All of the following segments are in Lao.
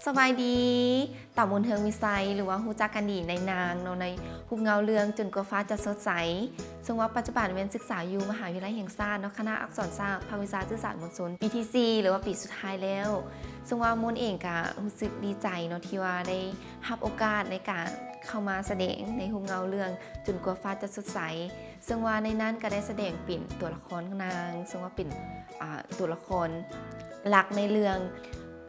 ສະບາຍດີ ຕາມນ ເຮືອງມີໄຊ ຫຼືວ່າຮູ້ຈັກກັນດີໃນນາງເນາະ ໃນຮູບເງົາເລື່ອງ ຈົນກວ່າຟ້າຈະສົດໃສ ເຊິ່ງວ່າປັດຈຸບັນແມ່ນສຶກສາຢູ່ມະຫາວິທະຍາໄລແຫ່ງຊາດເນາະ ຄະນະອັກສອນສາດ ພາກວິຊາສື່ສານມວນຊົນ ປີທີສີ່ ຫຼືວ່າປີສຸດທ້າຍແລ້ວ. ເຊິ່ງວ່າມົນເອງກະຮູ້ສຶກດີໃຈເນາະ ທີ່ວ່າໄດ້ຮັບໂອກາດໃນການເຂົ້າມາສະແດງໃນຮູບເງົາເລື່ອງ ຈົນກວ່າຟ້າຈະສົດໃສ ເຊິ່ງວ່າໃນນັ້ນກະໄດ້ສະແດງເປັນຕົວລະຄອນຂອງນາງ ເຊິ່ງວ່າເປັນ ອາ ຕົວລະຄອນຫຼັກໃນເລື່ອງ.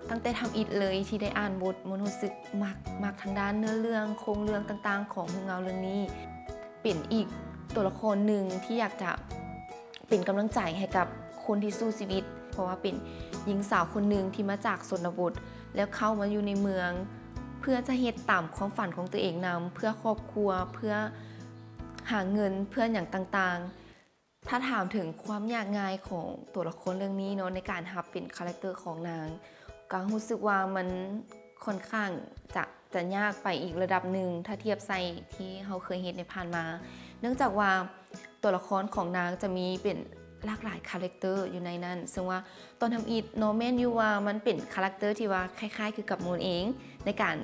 ຕັ້ງແຕ່ທຳອິດເລີຍທີ່ໄດ້ອ່ານບົດ ມັນຮູ້ສຶກມັກ ມັກທາງດ້ານເນື້ອເລື່ອງ ໂຄງເລື່ອງຕ່າງໆຂອງຮູບເງົາເລື່ອງນີ້ ເປັນອີກຕົວລະຄອນໜຶ່ງທີ່ຢາກຈະເປັນກຳລັງໃຈໃຫ້ກັບຄົນທີ່ສູ້ຊີວິດ ເພາະວ່າເປັນຍິງສາວຄົນໜຶ່ງທີ່ມາຈາກຊົນນະບົດ ແລ້ວເຂົ້າມາຢູ່ໃນເມືອງ ເພື່ອຈະເຮັດຕາມຄວາມຝັນຂອງຕົວເອງນຳ ເພື່ອຄອບຄົວ ເພື່ອຫາເງິນ ເພື່ອຫຍັງຕ່າງໆ. ຖ້າຖາມເຖິງຄວາມຍາກງ່າຍຂອງຕົວລະຄອນເລື່ອງນີ້ເນາະ ໃນການຮັບເປັນຄາແຣັກເຕີຂອງນາງ ກະຮູ້ສຶກວ່າມັນຂ້ອນຂ້າງຈະ ຈະຍາກໄປອີກລະດັບໜຶ່ງ ຖ້າທຽບໃສ່ທີ່ເຮົາເຄີຍເຮັດໃນຜ່ານມາ ເນື່ອງຈາກວ່າຕົວລະຄອນຂອງນາງຈະມີເປັນຫຼາກຫຼາຍຄາແຣັກເຕີຢູ່ໃນນັ້ນ ເຊິ່ງວ່າຕອນທຳອິດເນາະ ແມ່ນຢູ່ວ່າມັນເປັນຄາແຣັກເຕີທີ່ວ່າຄ້າຍໆຄືກັບມົນເອງ ໃນການ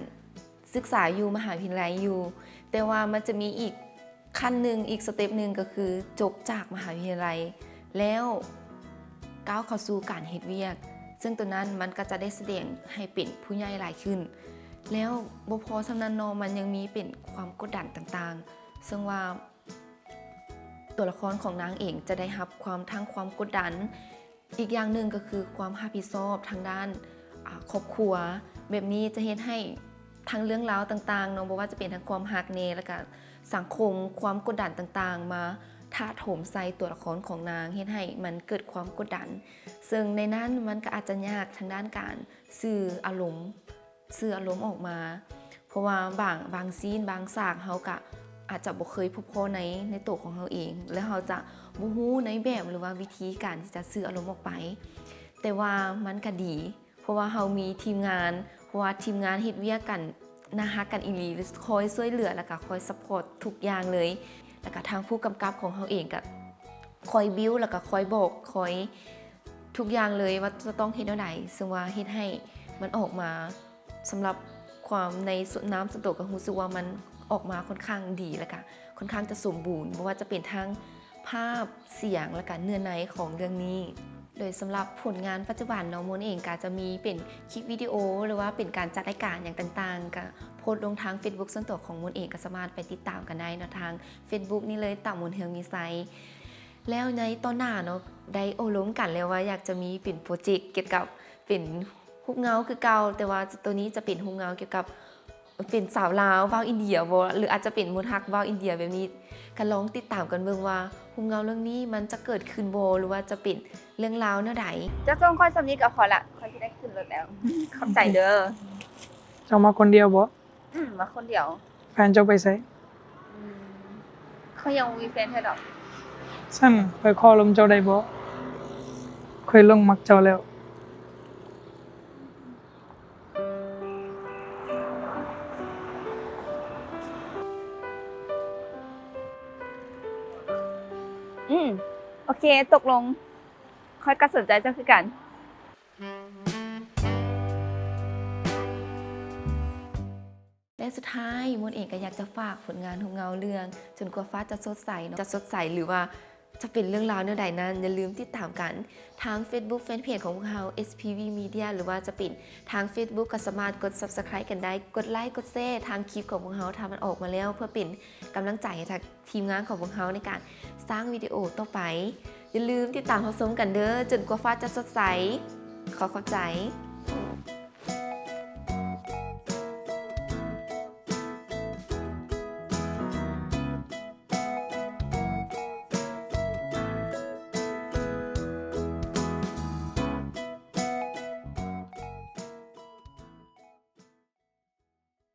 ສຶກສາຢູ່ມະຫາວິທະຍາໄລຢູ່ ແຕ່ວ່າມັນຈະມີອີກ ຂັ້ນໜຶ່ງ ອີກສະເຕັບໜຶ່ງ ກໍຄືຈົບຈາກມະຫາວິທະຍາໄລແລ້ວ ກ້າວເຂົ້າສູ່ການເຮັດວຽກ ເຊິ່ງໂຕນັ້ນມັນກໍຈະໄດ້ສະແດງໃຫ້ເປັນຜູ້ໃຫຍ່ຫຼາຍຂຶ້ນ ແລ້ວບໍ່ພໍສ່ຳນັ້ນເນາະ ມັນຍັງມີເປັນຄວາມກົດດັນຕ່າງໆ ເຊິ່ງວ່າຕົວລະຄອນຂອງນາງເອງຈະໄດ້ຮັບຄວາມ ທັງຄວາມກົດດັນ ອີກຢ່າງໜຶ່ງກໍຄືຄວາມຮັບຜິດຊອບທາງດ້ານ ອາ ຄອບຄົວ ແບບນີ້ຈະເຮັດໃຫ້ທັງເລື່ອງລາວຕ່າງໆເນາະ ບໍ່ວ່າຈະເປັນທັງຄວາມຮັກແດ່ ແລ້ວກະສັງຄົມ ຄວາມກົດດັນຕ່າງໆ ມາຖາໂຖມໃສ່ຕົວລະຄອນຂອງນາງ ເຮັດໃຫ້ມັນເກີດຄວາມກົດດັນ ເຊິ່ງໃນນັ້ນມັນກະອາດຈະຍາກທາງດ້ານການສື່ອາລົມ ສື່ອາລົມອອກມາ ເພາະວ່າບາງ ບາງຊີນ ບາງສາກ ເຮົາກະອາດຈະບໍ່ເຄີຍພົບພໍ້ໃນ ໃນໂຕຂອງເຮົາເອງ ແລ້ວເຮົາຈະບໍ່ຮູ້ໃນແບບ ຫຼືວ່າວິທີການທີ່ຈະສື່ອາລົມອອກໄປ ແຕ່ວ່າມັນກະດີ ເພາະວ່າເຮົາມີທີມງານ ເພາະວ່າທີມງານເຮັດວຽກກັນໜ້າຮັກກັນອີ່ຫຼີ ຄອຍຊ່ວຍເຫຼືອ ແລ້ວກະຄອຍຊັບພອດທຸກຢ່າງເລີຍ ແລ້ວກະທາງຜູ້ກຳກັບຂອງເຮົາເອງກະຄອຍບິວ ແລ້ວກະຄອຍບອກ ຄອຍ ທຸກຢ່າງເລີຍວ່າຈະຕ້ອງເຮັດແນວໃດ ເຊິ່ງວ່າເຮັດໃຫ້ມັນອອກມາ ສຳລັບຄວາມໃນນາມສ່ວນໂຕກໍຮູ້ສຶກວ່າມັນອອກມາຄ່ອນຂ້າງດີ ແລ້ວກະຄ່ອນຂ້າງຈະສົມບູນ ບໍ່ວ່າຈະເປັນທັງພາບ ສຽງ ແລ້ວກະເນື້ອໃນຂອງເລື່ອງນີ້. ໂດຍສຳລັບຜົນງານປັດຈຸບັນເນາະ ມົນເອງກະຈະມີເປັນຄລິບວິດີໂອ ຫຼືວ່າເປັນການຈັດລາຍການຫຍັງຕ່າງໆ ກະໂພສລົງທາງເຟສບຸກສ່ວນຕົວຂອງມົນເອງ ກະສາມາດໄປຕິດຕາມກັນໄດ້ເນາະ ທາງເຟສບຸກນີ້ເລີຍ ຕາມນ ເຮືອງມີໄຊ. ແລ້ວໃນຕອນໜ້າເນາະ ໄດ້ໂອ້ລົມກັນແລ້ວວ່າຢາກຈະມີເປັນໂປຣເຈັກກ່ຽວກັບເປັນຮູບເງົາຄືເກົ່າ ແຕ່ວ່າໂຕນີ້ຈະເປັນຮູບເງົາກ່ຽວກັບເປັນສາວລາວເວົ້າອິນເດຍບໍ ຫຼືອາດຈະເປັນມົນຮັກເວົ້າອິນເດຍແບບນີ້ ກະລອງຕິດຕາມກັນເບິ່ງວ່າຮູບເງົາເລື່ອງນີ້ມັນຈະເກີດຂຶ້ນບໍ ຫຼືວ່າຈະເປັນເລື່ອງລາວແນວໃດ. ເຈົ້າສົ່ງຂ້ອຍສ່ຳນີ້ກໍພໍລະ ຂ້ອຍຊິໄດ້ຂຶ້ນລົດແລ້ວ ຂອບໃຈເດີ. ເຈົ້າມາຄົນດຽວບໍ? ອືມ ມາຄົນດຽວ. ແຟນເຈົ້າໄປໃສ? ອືມ ຂ້ອຍຍັງບໍ່ມີແຟນເທື່ອດອກ. ຊັ້ນຂ້ອຍຂໍລົມເຈົ້າໄດ້ບໍ່? ຂ້ອຍຫຼົງມັກເຈົ້າແລ້ວ. ອືມ ໂອເຄ ຕົກລົງ. ຂ້ອຍກໍສົນໃຈເຈົ້າຄືກັນ. ແລະ ສຸດທ້າຍ ມົນເອງກໍຢາກຈະຝາກຜົນງານຮູບເງົາເລື່ອງ ຈົນກວ່າຟ້າຈະສົດໃສເນາະ ຈະສົດໃສ ຫຼືວ່າຈະເປັນເລື່ອງລາວແນວໃດນັ້ນ ຢ່າລືມຕິດຕາມກັນທາງເຟສບຸກແຟນເພຈຂອງພວກເຮົາ ເອສພີວີ ມີເດຍ ຫຼືວ່າຈະເປັນທາງເຟສບຸກ ກໍສາມາດກົດ Subscribe ກັນໄດ້ ກົດໄລ ກົດແຊທາງຄລິບຂອງພວກເຮົາ ຖ້າມັນອອກມາແລ້ວ ເພື່ອເປັນກຳລັງໃຈໃຫ້ທາງ ທີມງານຂອງພວກເຮົາໃນການສ້າງວິດີໂອຕໍ່ໄປ. ຢ່າລືມຕິດຕາມຮັບຊົມກັນເດີ ຈົນກວ່າຟ້າຈະສົດໃສ. ຂໍຂອບໃຈ.